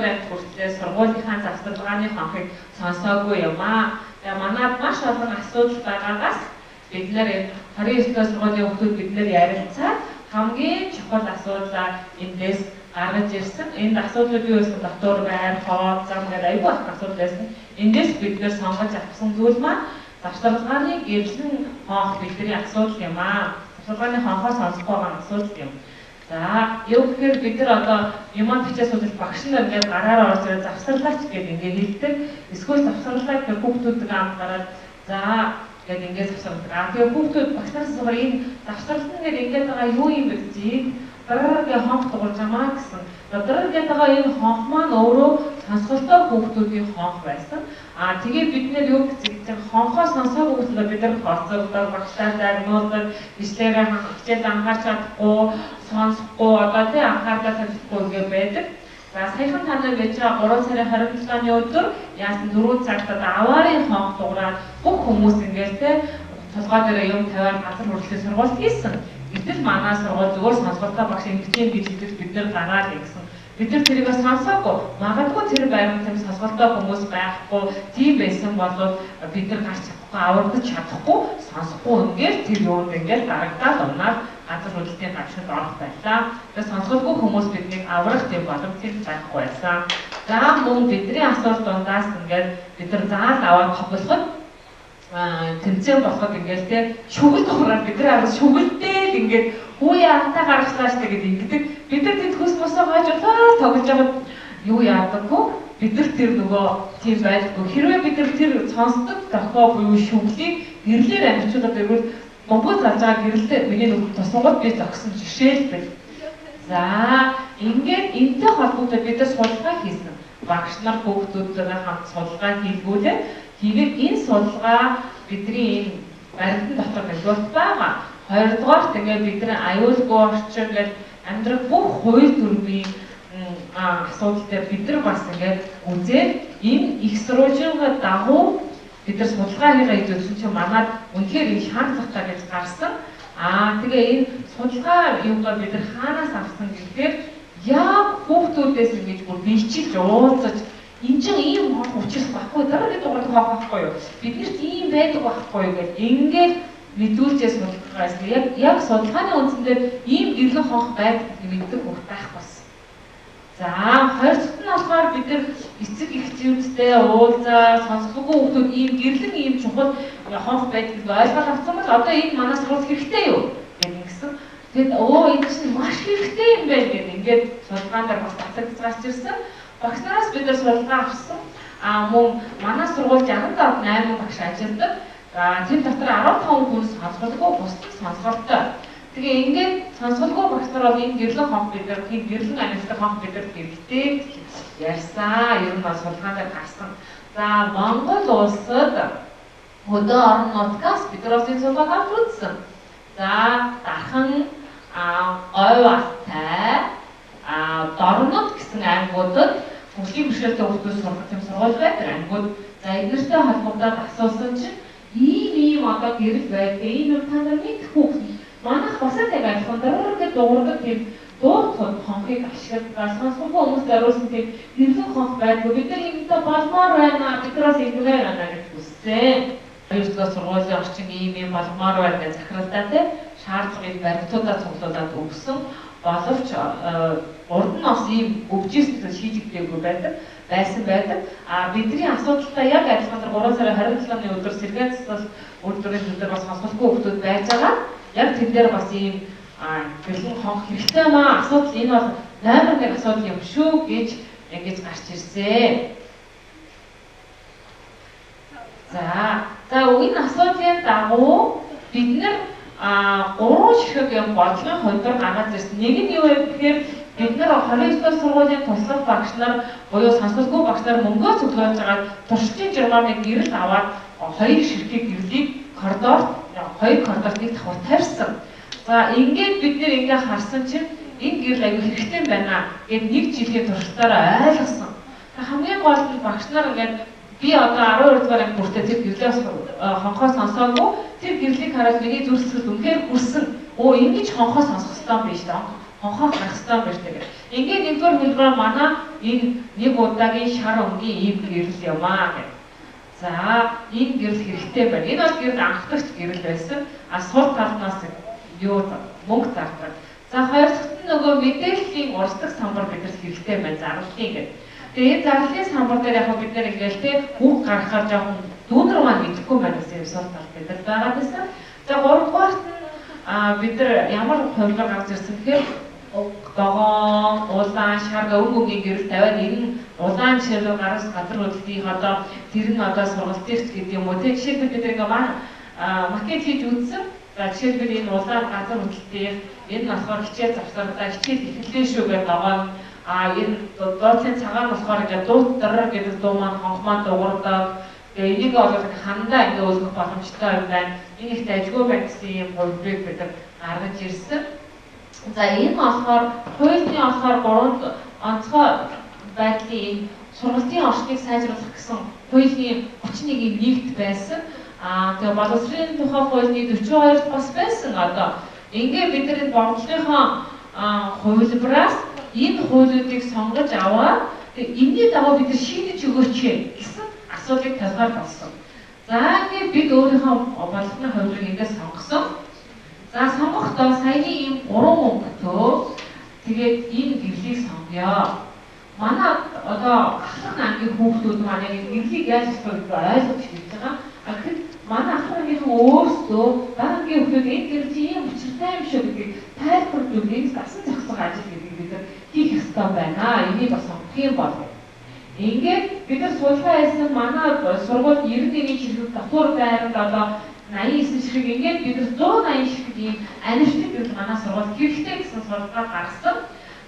дугаар анги хүртлээр сургуулийнхаа завсарлагын хонхыг сонсоогүй юм аа. Тэгээ манад маш олон асуудал байгаагаас бид нэр энэ 29 дугаар сургуулийн хүүхдүүд бид нэр ярилцаад хамгийн чухал асуудлаа эндээс гаргаж ирсэн. Энд асуудлууд юу байсан? Дотор байр, хоол, зам гэдэг аюул ах асуудал байсан. Эндээс бид нэр сонгож авсан зүйл маань завсарлагын гэрлэн хонх бидний асуудал юм аа. Завсарлагын хонхоо сонсохгүй байгаа асуудал юм. За, юу гэхээр бид нар одоо юмаа бичээ суудал багш нар ингээд гараараа орж ирээ завсарлаач гэдэг ингээд хэлдэг. Эсвэл завсарлаа гэхээр хүүхдүүд ам гараад за гэдэг ингээд завсарладаг. Аа тэгээ хүүхдүүд багш нараас асуугаар энэ завсарлан дээр ингээд байгаа юу юм бэ гэж дараа гээ хонх дуурж амаа гэсэн. Дараа гээд байгаа энэ хонх маань өөрөө сонсголтой хүүхдүүдийн хонх байсан. Аа тэгээ бид нэр юу гэж чинь хонхоо сонсоогүй хүүхдүүд бид нар хоцордог, багшаа загнуулдаг, бичлэгээ хичээл анхаарч чадахгүй, сонсохгүй, одоо тий анхаарлаа тавьчихгүй ингээд байдаг. За саяхан та нар байж байгаа 3 сарын 27-ны өдөр яасан 4 цагт одоо аварын хонх дуурайд бүх хүмүүс ингээд тий толгой дээр юм тавиад газар хөдлөлийн сургуульд хийсэн. Гэтэл манай сургууль зүгээр сонсголтой багш ингэж юм гэж хэлдэг бид нар гараад ингэсэн. Бид нар тэрийг сонсоогүй. Магадгүй тэр байранд тийм сонсголтой хүмүүс байхгүй тийм байсан бол бид нар гарч чадахгүй, аврагдаж чадахгүй, сонсохгүй ингээд тэр юунд ингээд дарагдаад унаад газар хөдлөлтийн гавшинд орох байлаа. Тэгээ сонсголгүй хүмүүс биднийг аврах тийм боломжтой байхгүй байсан. За мөн бидний асуулт дундаас ингээд бид нар заал аваад тоглоход тэмцээн болоход ингээд те шүгэл тухраад бид нар арга шүгэлдээ л ингээд хүү яалтаа гаргачлаа штэ гэдэг ингэдэг. Бид нар тэнд хөс мосоо гойж улаа тоглож байгаад юу яадаггүй. Бид нар тэр нөгөө тийм байдаггүй. Хэрвээ бид нар тэр сонсдог дохио буюу шүглийг гэрлээр амжуулаад ирвэл бомбоо залж байгаа гэрэлтэй миний нүд тусангууд би зогсон жишээлбэл. За ингээд энэтэй холбоотой бид нар судалгаа хийсэн. Багш нар хүүхдүүдтэйгээ хамт судалгаа хийлгүүлээ. Тэгээд энэ судалгаа бидний энэ баримтан дотор нэгдүгээрт байгаа. Хоёрдугаарт ингээд бидний аюулгүй орчин гэдэг амьдрах бүх хууль дүрмийн асуудал дээр бид нар бас ингээд үзээд энэ их сурвалжийн дагуу бид нар судалгаа хийгээ гэж үзсэн чинь манад үнэхээр энэ шаардлагатай гэж гарсан. Аа тэгээ энэ судалгаа юугаар бид нар хаанаас авсан гэхээр яг хүүхдүүдээс ингэж бүр бичиж уулзаж энэ чинь ийм хонх учирс байхгүй дараа гэдэг дугаар хонх байхгүй юу? Биднэрт ийм байдаг байхгүй юу гэж ингээд мэдүүлжээ судалгаас яг судалгааны үндсэн дээр ийм гэрлэн хонх байдаг гэдгийг мэддэг хүүхд байхгүй болсон. За хоёр дахь нь болохоор бид нар эцэг эхчүүдтэй уулзаа сонсохгүй хүүхдүүд ийм гэрлэн ийм чухал хонх байдаг гэдгийг ойлгоод авсан бол одоо энэ манай сургууль хэрэгтэй юу гэдэг ингэсэн. Тэгэд өө энэ чинь маш хэрэгтэй юм байна гэдэг ингээд судалгаан дээр бас татагдж гарч ирсэн. Багш нараас бид нар судалгаа авсан. А мөн манай сургуульд 68 багш ажилладаг. За тэр дотор 15 хүн сонсголгүй, бусд нь сонсголтой. Тэгээ ингээд сонсголгүй багш нар бол энэ гэрлэн хонх бид нар тийм гэрлэн амжилттай хонх бид нар хэрэгтэй гэж ярьсан. Ер нь бол судалгаан дээр гарсан. За Монгол улсад хөдөө орон нутгаас бид нар бас энэ судалгааг авч үзсэн. За Дархан, Говь Алтай, Дорнод гэсэн аймагуудад хөгжлийн бэрхшээлтэй хүүхдүүд сурах тийм сургууль байдаг ангиуд. За эднэртэй холбогдоод асуусан чинь ийм одоо гэрэл байдаг. Ийм юм та нар мэдэх үү? Манайх бас л яг адилхан дараа гэж дуурдаг тийм дуу хонхыг ашигладаг. Сонсохгүй хүмүүс зориулсан тийм гэрлэн хонх байдгүй. Бид нар юмтай болмоор байна. Бид нар бас ингэмээр байна гэж хүссэн. Хоёр дахь сургуулийн орчин ийм юм болмоор байна гэж захиралдаа тийм шаардлагыг баримтуудаа цуглуулад өгсөн. Боловч урд нь бас ийм өвжсэн шийдэгдээгүй байдаг байсан байдаг. А бидний асуудалтай яг адилхан 3 сарын 27-ны өдөр сэргээн засал үйлдвэрийн өдөр бас сонсголгүй хүүхдүүд байж байгаа. Яг тэн дээр бас ийм гэрлэн хонх хэрэгтэй маа асуудал энэ бол номер 1 асуудал юм шүү гэж ингэж гарч ирсэн. За энэ асуудлын дагуу бид нар гурван ширхэг юм бодлогын хувьд гаргаж ирсэн. Нэг нь юу вэ гэхээр бид нар 29 дугаар сургуулийн туслах багш нар буюу сонсголгүй багш нар мөнгөө цуглуулж байгаа туршилтын журмаар нэг гэрэл аваад хоёр ширхэг гэрлийг коридорт хоёр коридорт нэг давхар тавьсан. За ингээд бид нэр ингээ харсан чинь энэ гэрэл аягүй хэрэгтэй байна гэд нэг жилийн туршилтаараа ойлгосон. Хамгийн гол нь багш нар ингээд би одоо 12 дугаар анги бүртээ тэр гэрлээс хонхоо сонсоогүй тэр гэрлийг хараад миний зүрх сэтгэл үнэхээр хүрсэн. Өө ингэж хонхоо сонсох ёстой юм биш дээ. Хонхоо гарах ёстой юм байна шүү дээ. Ингээд нэгдүгээр хэлбэр манай энэ нэг удаагийн шар өнгийн ийм гэрэл юм аа гэх. За энэ гэрэл хэрэгтэй байна. Энэ бол гэрэл анхдагч гэрэл байсан. А сул талнаас юу мөнгө зардаг. За хоёр дахь нь нөгөө мэдээллийн урсдаг самбар бидэрт хэрэгтэй байна. Зарлалын гэдэг. Тэгээ энэ зарлалын самбар дээр яг бид нэр ингээл те үг гаргахаар жоохон дүүнер маань мэдэхгүй байна гэсэн юм сул тал бидэрт байгаа гэсэн. За гуравдугаарт нь бид нар ямар хувилбар гарч ирсэн гэхээр догоон, улаан, шар өнгө өнгийн гэрэл тавиад энэ улаан жишээлбэл гараас газар хөдлөлтийн одоо тэр нь одоо сургалтын гэдэг юм уу те жишээлбэл бид ингээ макет хийж үзсэн. За жишээлбэл энэ улаан газар хөдлөлтийн энэ болохоор хичээл завсарлаа, хичээл эхэллээ шүү гэдэг догоон, энэ дуудлын цагаан болохоор ингээ дуудар гэдэг дуу маань хонх маань дуурдаг. Тэгээ энийг бол хандаа ингээ өлгөх боломжтой юм байна. Энэ их дажгүй байна гэсэн юм хувилбарыг бид нар гаргаж ирсэн. За энэ болохоор хуулийн болохоор гурван онцгой байдлын энэ сургалтын орчныг сайжруулах гэсэн хуулийн 31-ийн 1-т байсан. Тэгээ боловсролын тухай хуулийн 42-т бас байсан. Одоо ингээ бид нар энэ бодлогынхоо хувилбараас энэ хуулиудыг сонгож аваад тэгээ энэний дагуу бид нар шийдэж өгөөч гэсэн асуудлыг тавихаар болсон. За ингээ бид өөрийнхөө бодлогын хувилбарыг ингээ сонгосон. За сонгохдоо саяны ийм гурван өнгөтөө тэгээд энэ гэрлийг сонгоё. Манай одоо ахлах ангийн хүүхдүүд маань яг энэ гэрлийг яаж ёстой гэдгийг ойлгож хэлж байгаа. Тэгэхэд манай ахлах ангийнхан өөрсдөө бага ангийн хүүхдүүд энэ гэрэл чинь ийм учиртай юм шүү гэдгийг тайлбарлаж өгөх энэ дасан зохицох ажил гэдгийг бид нар хийх ёстой байна. Энийг бас сонгох юм бол. Ингээд бид нар судалгаа хийсэн манай сургууль 91 ширхэг дотор байранд одоо 89 ширхэг ингээд бид нар 180 ширхэг ийм анивчтай гэрэл манай сургууль хэрэгтэй гэсэн судалгаа гаргасан.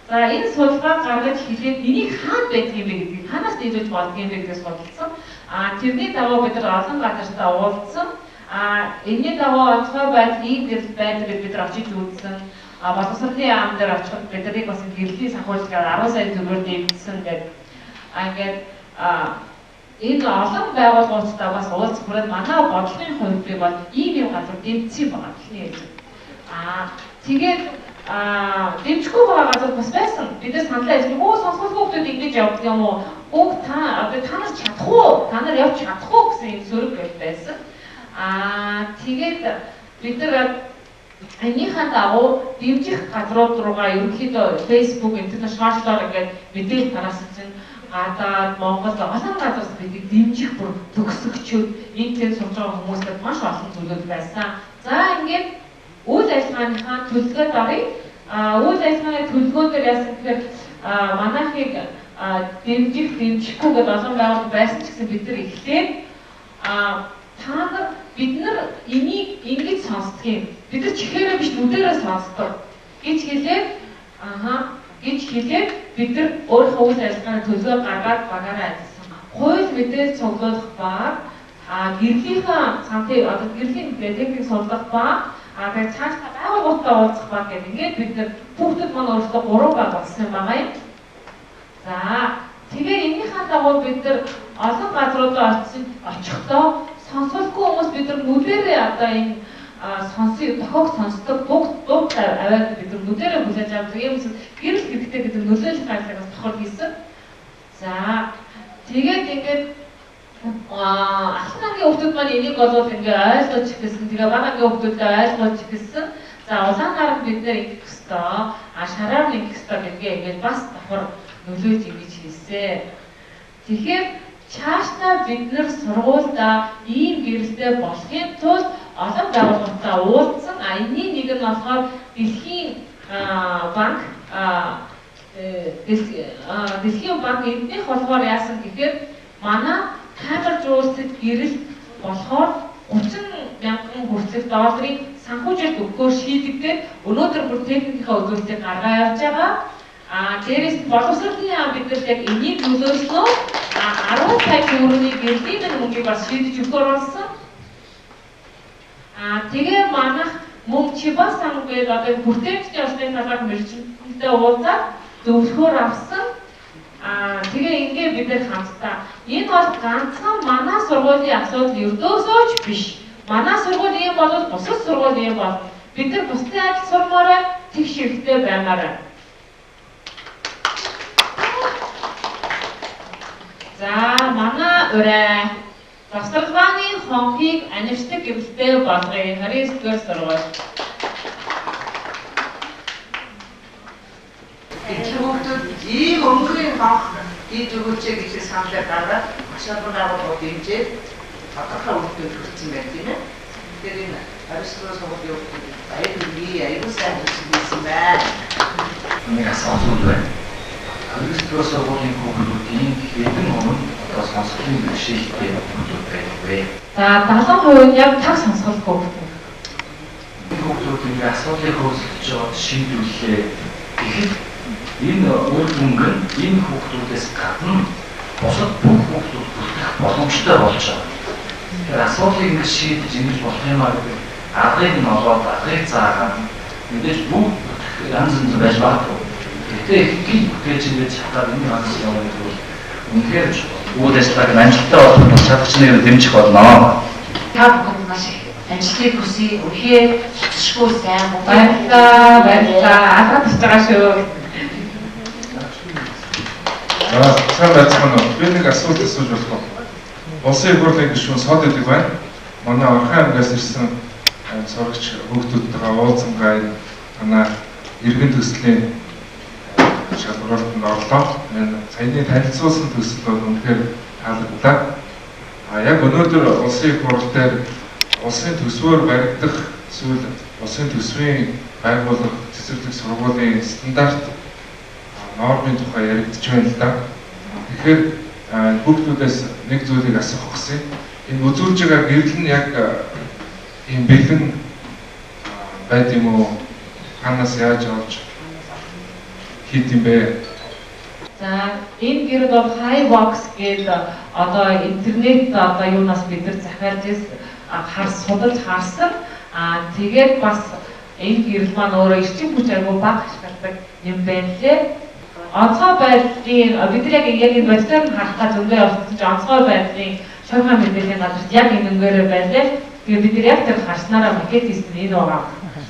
За энэ судалгаа гаргаж хэлээд энийг хаана байдаг юм бэ гэдгийг хаанаас нийлүүлж болдго юм бэ гэдгийг судалсан. Тэрний дагуу бид нар олон газартаа уулзсан. Энэний дагуу онцгой байдал ийм гэрэл байдаг гэж бид нар очиж үзсэн. Боловсролын яам дээр очиход бид нарыг бас гэрлийн санхүүжилтээр 10 сая төгрөгөөр дэмжсэн гэдэг. Ингээд энэ олон байгууллагуудтай бас уулзах хүрээд манай бодлогын хувилбарыг бол ийм юм газар дэмжсэн байгаа гэхний хэлж. Тэгээд дэмжихгүй байгаа газар бас байсан. Бид нар саналаа хэлсэн. Өө сонсголгүй хүмүүс ингэж явдаг юм уу? Өг та одоо та нар чадах уу? Та нар явж чадах уу гэсэн юм сөрөг байл байсан. Тэгээд бид нар энийхээ дагуу дэмжих газрууд руугаа ерөнхийдөө Facebook, интернет сошиалаар ингээд мэдээлэл тараасан чинь гадаад, Монголд олон газараас бидийг дэмжих бүр төгсөгчүүд, энэ тэн сурж байгаа хүмүүстэй маш олон зүйлүүд байсан. За ингээд үйл ажиллагааныхаа төлөвлөгөөд оръё. Үйл ажиллагааны төлөвлөгөөн дээр яасан гэхээр манайхыг дэмжих, дэмжихгүй гэдээ олон байгууллага байсан ч гэсэн бид нар эхлээд та нар бид нар энийг ингэж сонсдог юм. Бид нар чихээрээ биш нүдэрээ сонсдог гэж хэлээд гэж хэлээд бид нар өөрийнхөө үйл ажиллагааны төлөвлөгөө гаргаад багаараа ажилласан. Хууль мэдээлэл цуглуулах баг, гэрлийнхээ санхүү одоо гэрлийн техник судлах баг, тэгээд цаашдаа байгууллагатай уулзах баг гэдэг ингээд бид нар хүүхдүүд маань өөрсдөө 3 баг болсон байгаа юм. За тэгээд энэнийхээ дагуу бид нар олон газруудаа очихдоо сонсголгүй хүмүүс бид нар нүдэрээ одоо энэ сонсыг тохиог сонсдог дуу аваад бид нар нүдэрээ хүлээж авдаг юм гэрэл хэрэгтэй гэдэг нөлөөлөх ажлыг бас тохиол хийсэн. За тэгээд ингээд ахлах ангийн хүүхдүүд маань энийг бол ингээ ойлгож эхэлсэн. Тэгээ бага ангийн хүүхдүүдэд ойлгож эхэлсэн. За улаанаар нь бид нэр ингэх ёстой, шараар нь ингэх ёстой гэдгээ ингээд бас давхар нөлөөж ингэж хийсэн. Тэгэхээр цаашдаа бид нар сургуульдаа ийм гэрэлтэй болохын тулд олон байгууллагатай уулзсан. Энэний нэг нь болохоор Дэлхийн банк, Дэлхийн банк эднийх болохоор яасан гэхээр манай камер зурсад гэрэл болохоор 30 мянган хүртэлх долларын санхүүжилт өгөхөөр шийдэгдээд өнөөдөр бүр техникийнхаа үзүүлэлтийг гаргаа явж байгаа. Дээрээс нь боловсролын яам бид нар яг энийг нөлөөлснөө 10 сая төгрөгийн гэрлийн мөнгийг бас шийдэж өгөхөөр болсон. Тэгээ манайх мөн Чибас сан гээд одоо бүтээмжтэй орчны талаарх мэргэжилтэнтэй уулзаад зөвлөхөөр авсан. Тэгээ ингээ бид нар хамтдаа энэ бол ганцхан манай сургуулийн асуудал ердөөсөө ч биш. Манай сургууль ийм бол бусад сургууль ийм бол бид нар бусдын ажил сурмаараа тэгш хэрэгтэй баймаараа. За манай урай завсарлагын хонхыг анивчдаг гэмтэлтэй болгоё. 29-р сургууль. Эдгээр хүүхдүүд ийм өнгөрийн хонх хийж өгөөч гэдэг саналаар гаргаад маш олон байгууллагууд дэмжиж тодорхой үр дүнд хүрсэн байна, тийм ээ. Тэгэхээр энэ 29-р сургуулийн хүүхдүүд баяр хүргэе, аюул сайн төсөл хийсэн байна. Нэг асуулт байна. 29-р сургуулийн хүүхдүүдийн хэдэн хувь нь одоо сонсголын бэрхшээлтэй хүүхдүүд байдаг вэ? За 70% нь яг таг сонсголгүй хүүхдүүд. Энэ хүүхдүүд ингээ асуудлыг хөөцөлдөж байгаа шийдвэрлэлээ гэхэд энэ үр дүнг нь энэ хүүхдүүдээс гадна бусад бүх хүүхдүүд хүртэх боломжтой болж байгаа. Тэгэхээр асуудлыг ингэ шийдэж ингэж болох юм а гэдэг аргыг нь олоод аргыг заагаад мэдээж бүх янз янз байж магадгүй. Гэхдээ ихэнх бүтээж ингэж чадаад энэ ганц юм гэдэг бол үнэхээр үйл ажиллагааг амжилттай болгох чадах нэг дэмжих болно. Та бүхэнд маш их амжилтыг хүсье. Үнэхээр зүсшгүй сайн баярлалаа, баярлалаа. Алга тасч байгаа шүү. За, сайн байцгаана уу? Би нэг асуулт асууж болох уу? Улсын их хурлын гишүүн Сод гэдэг байна. Манай Орхон аймгаас ирсэн сурагч хүүхдүүдтэйгээ уулзангаа манай иргэн төслийн шалгаруултанд орлоо. Энэ саяны танилцуулсан төсөл бол үнэхээр таалагдлаа. А яг өнөөдөр улсын их хурл дээр улсын төсвөөр баригдах эсвэл улсын төсвийн байгууллага цэцэрлэг сургуулийн стандарт нормын тухай яригдж байна л да. Тэгэхээр хүүхдүүдээс нэг зүйлийг асуух гэсэн. Энэ үзүүлж байгаа гэрэл нь яг ийм бэлэн байд юм уу? Ханаас яаж олж хийд юм бэ? За энэ гэрэл бол Highbox гэдэг одоо интернет одоо юунаас бид нар захиалж судалж харсан. Аа тэгээд бас энэ гэрэл маань өөрөө эрчим хүч айгүй бага ашигладаг юм байна лээ. Онцгой байдлын бид нар яг энэ бодитоор нь харахтаа зөндөө явуулсан чинь онцгой байдлын шуурхай мэдээллийн газарт яг энэ өнгөөрөө байлээ. Тэгээ бид нар яг тэр харснараа макет хийсэн энэ байгаа.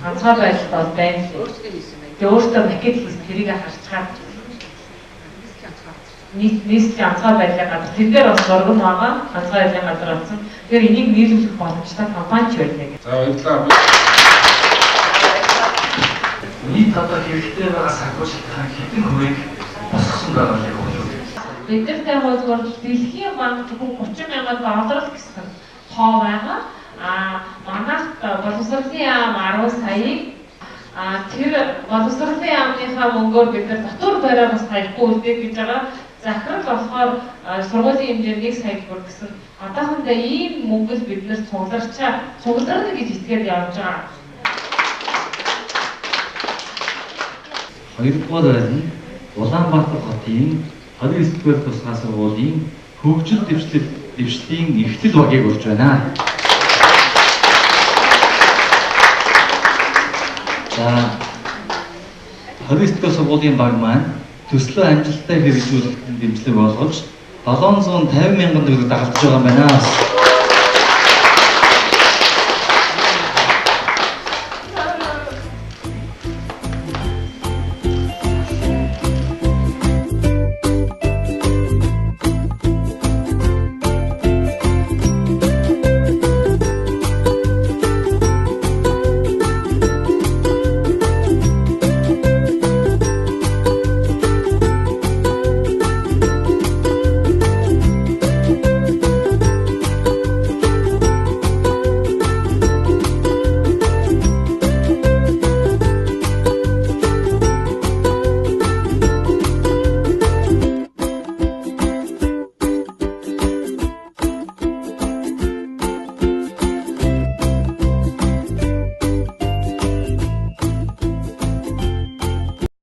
Онцгой байдалд бол байна лээ. Тэгээ өөртөө макет хийсэн тэрийг харчгаад нийслэлийн онцгой байдлын газар тэр дээр бас зураг нь байгаа. Онцгой байдлын газар болсон. Тэгэхээр энийг нийлүүлэх боломжтой компани ч байлаа. За баярлалаа. Нийт одоо хэрэгтэй байгаа санхүү шалтгаан хэдэн хувийг босгосон байгаа вэ хүүхдүүд? Бид нартай хуулбар дэлхийн банк зөвхөн 30 мянган доллар л гэсэн тоо байгаа. А манайх боловсролын яам 10 саяыг тэр боловсролын яамныхаа мөнгөөр бид нар татвар бариа бас таяхгүй үлдээх гэж байгаа. Захирал болохоор сургуулийн хэмжээнд 1 сая төгрөг гэсэн. Одоохондоо ийм мөнгө л бид нар цугларна гэж итгээд явж байгаа. Хоёрдугаар байр нь Улаанбаатар хотын 29-р тусгай сургуулийн хөгжил дэвшлийн эхлэл багийг болж байна. За 29-р сургуулийн баг маань төслөө амжилттай хэрэгжүүлэхэд дэмжлэг болгож 750 мянган төгрөг дагалдаж байгаа юм байна.